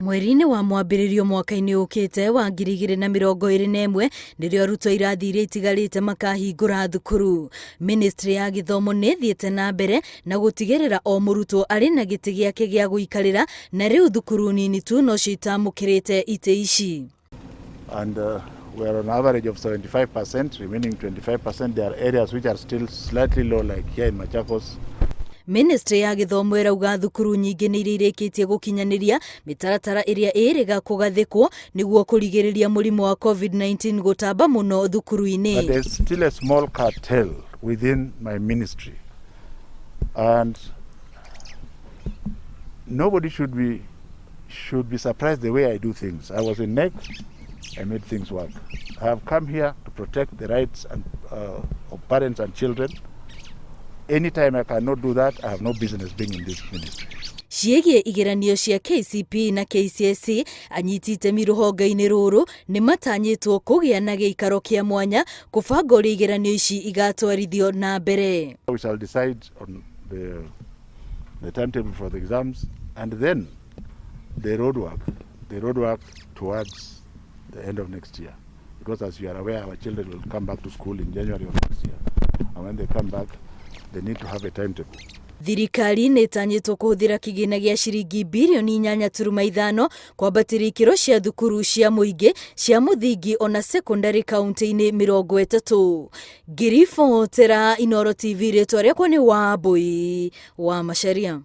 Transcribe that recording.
Mweri-inĩ wa mwambĩrĩrio mwaka-inĩ ũkĩte wa 2021 nĩrĩo arutwo irathi iria itigarĩte makahingũra thukuru. Ministry ya gĩthomo nĩ ĩthiĩte na mbere na gũtigĩrĩra o mũrutwo arĩ na gĩtĩ gĩake gĩa gũikarĩra na rĩu thukuru nini tu nocio itamũkĩrĩte itĩ ici. And we are on average of 75%, remaining 25%. There are areas which are still slightly low, like here in Machakos. Ministry ya gĩthomo ĩrauga thukuru nyingĩ nĩ iria irĩkĩtie gũkinyanĩria mĩtaratara ĩrĩa ĩrĩga kũgathĩkwo nĩguo kũrigĩrĩria mũrimũ wa COVID-19 gũtamba mũno thukuru-inĩ. But there's still a small cartel within my ministry. And nobody should be surprised the way I do things. I was in KNEC, I made things work. I have come here to protect the rights of parents and children. Anytime I cannot do that, I have no business being in this ministry. Ciĩgiĩ igeranio cia KCPE na KCSE, anyiti itemi rũhonge-inĩ rũrũ nĩ matanyĩtwo kũgĩa na gĩikaro kĩa mwanya kũbanga ũrĩa igeranio ici igatwarithio na mbere. We shall decide on the timetable for the exams and then the road work towards the end of next year. Because as you are aware, our children will come back to school in January of next year. And when they come back, they need to have a timetable. Thirikari nĩ ĩtanyĩtwo kũhũthĩra kĩgĩna gĩa ciringi birioni 8.5 kwambatĩria ikĩro cia thukuru cia mũingĩ cia mũthingi ona sekondari kaunti-inĩ 30. Ngĩribotera Inooro TV, rĩtwa rĩakwa nĩ Wambui wa Macharia.